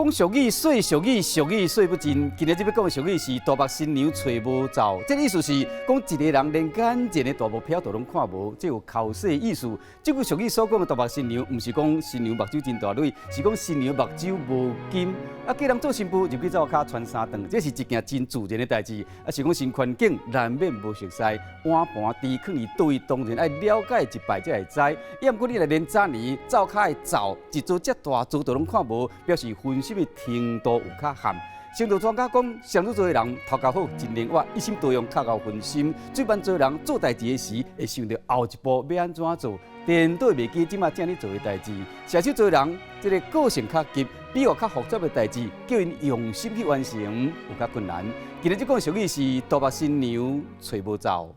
講俗語，說俗語，俗語說不盡。今日這欲講的俗語是大目新娘揣無灶，這個意思是講一个人連眼前的大目標都攏看無，這有剾洗的意思。這句俗語所講的大目新娘，毋是講新娘目睭真大蕊，是講新娘目睭無金。啊，叫人做新婦入去灶跤穿三頓，這是一件真自然的代誌。啊，是講新環境難免無熟似，碗盤豬囥佇佗位，當然愛了解一擺才會知。毋過你若連早年灶跤的灶一座遮大座都攏看無，表示分心的程度有較限。星座專家講，雙子座的人頭殼好，真靈活，一心多用，較𠢕分心。水瓶座的人做代誌的時，會想著後一步欲按怎做，顛倒袂記這馬正咧做的代誌。射手座的人，這个個性較急，比較較複雜的代誌，叫𪜶用心去完成，有較困難。今日這講俗語是大目新娘揣無灶。